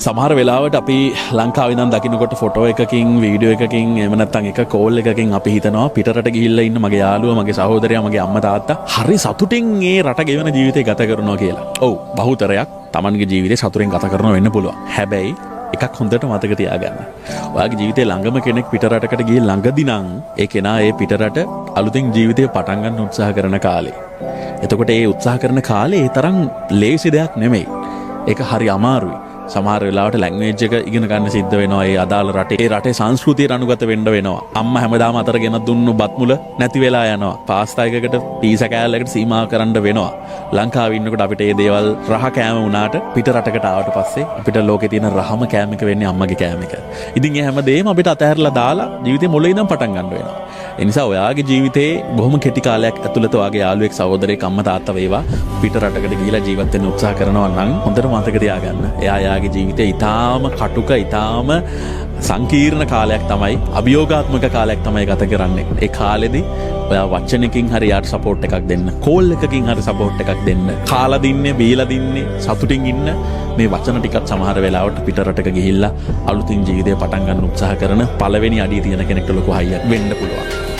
සමහර වෙලාවට අපි ලංකාවේ ඉඳන් දකින්නකොට ෆොටෝ එකකින්, වීඩියෝ එකකින්, එහෙම නැත්නම් එක කෝල් එකකින් අපි හිතනවා පිටරට ගිහිල්ලා ඉන්න මගේ යාළුවා, මගේ සහෝදරයා, මගේ අම්මා තාත්තා හරි සතුටින් ඒ රට ගෙවන ජීවිතය ගත කරනවා කියලා. ඔව්, බහුතරයක් තමන්ගේ ජීවිතේ සතුටින් ගත කරනවා වෙන්න පුළුවන්. හැබැයි එකක් හොඳට මතක තියාගන්න. ඔයාගේ ජීවිතේ ළඟම කෙනෙක් පිට රටකට ගිහින් ළඟදි නම් ඒ කෙනා ඒ පිටරට අලුතෙන් ජීවිතය පටන් ගන්න උත්සාහ කරන කාලේ. එතකොට ඒ උත්සාහ කරන කාලේ ඒ තරම් ලේසි දෙයක් නෙමෙයි. ඒක හරි අමාරුයි. සමහර වෙලාවට ලැන්ග්වේජ් එක ඉගෙන ගන්න සිද්ධ වෙනවා. ඒ අදාළ රටේ, ඒ රටේ සංස්කෘතියට අනුගත වෙන්න වෙනවා. අම්මා හැමදාම අතර ගෙනත් දුන්නු බත් මුල නැති වෙලා යනවා. පාස්තා එකකට, පීසා කෑල්ලකට සීමා කරන්න වෙනවා. ලංකාවේ ඉන්නකොට අපිට මේ දේවල් රහ කෑම වුණාට පිට රටකට ආවට පස්සේ අපිට ලෝකේ තියෙන රහම කෑම එක වෙන්නේ අම්මගේ කෑම එක. ඉතින් ඒ හැම දෙයක්ම අපිට අතහැරලා දාලා ජීවිතේ මුල ඉඳන් පටන් ගන්න වෙනවා. ඒ නිසා ඔයාගේ ජීවිතේ බොහොම කෙටි කාලයක් ඇතුළත ඔයාගේ යාළුවෙක්, සහෝදරයෙක්, අම්මා තාත්තා වේවා පිට රටකට ගිහිලා ජීවත් වෙන්න උත්සාහ කරනවා නම් හොඳට මතක තියාගන්න. එයා එයාගේ ජීවිතේ ඉතාම කටුක, ඉතාම සංකීර්ණ කාලයක් තමයි, අභියෝගාත්මක කාලයක් තමයි ගත කරන්නේ. ඒ කාලෙදි ඔයා වචනකින් හරි එයාට සපෝට් එකක් දෙන්න. කෝල් එකකින් හරි සපෝට් එකක් දෙන්න. කාලා දින්නේ, බීලා දින්නේ, සතුටින් ඉන්න මේ වචන ටිකත් සමහර වෙලාවට පිට රටක ගිහිල්ලා අලුතින් ජීවිතය පටන් ගන්න උත්සාහ කරන පළවෙනි අඩිය තියෙන කෙනෙක්ට ලොකු හයියක් වෙන්න පුළුවන්.